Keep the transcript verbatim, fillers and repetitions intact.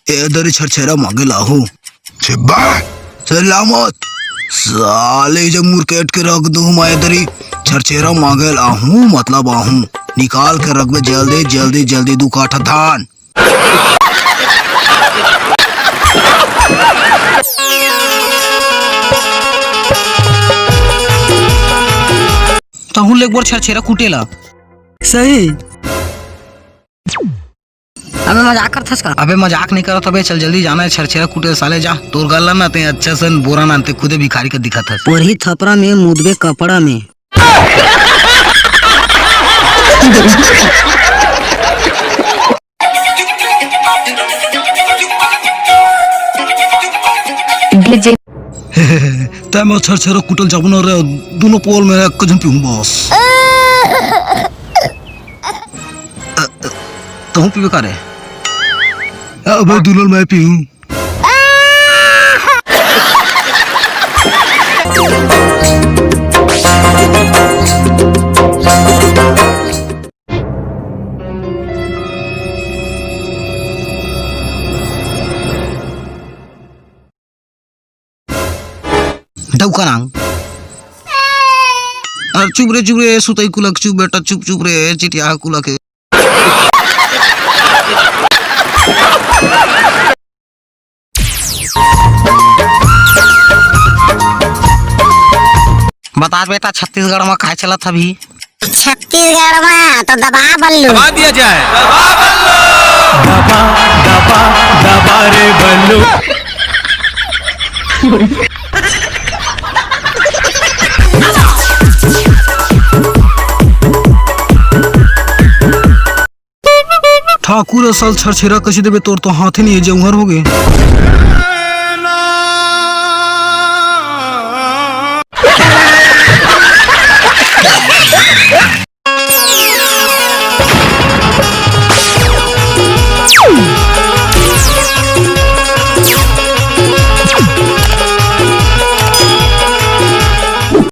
ए दरी छरछेरा मांगे लाहू। छिब्बा। सलामत। साले जब मुरकेट के रख दूं मैं दरी, छरछेरा मांगे लाहू, मतलब आहू। निकाल के रखबे जल्दी, जल्दी, जल्दी दू काठा धान। तहूँ ले एक बार छरछेरा कूटे ला। सही। अबे मजाक करथस का? अबे मजाक नहीं करत अबे, चल जल्दी जाना है छरछेरा कूटे साले, जा। तोर गला ना ते अच्छा सन बोरा ना ते खुदे भिखारी का दिखत हस। पोरही थपरा में मुदबे कपड़ा में। तै मैं छरछेरा कूटल जाबो ना रे, दोनों पोल में एक झन पीऊँ बस। अ, अ, तहूँ पीबे का रे? अबे दुलल मैं पीऊँ। डौका नांग। अरे चुप रे, चुप रे, सुतई कुलक, चुप बेटा, चुप, चुप रे, चिटिया कुलक। बता बेटा, छत्तीसगढ़ में काय चलत हवे? छत्तीसगढ़ में तो दबा बल्लू। दबा दिया जाए। दबा, दबा, दबा रे बल्लू। ठाकुर असल छरछेरा कइसे देबे, तोर तो हाथे नहीं है, जौहर हो गए।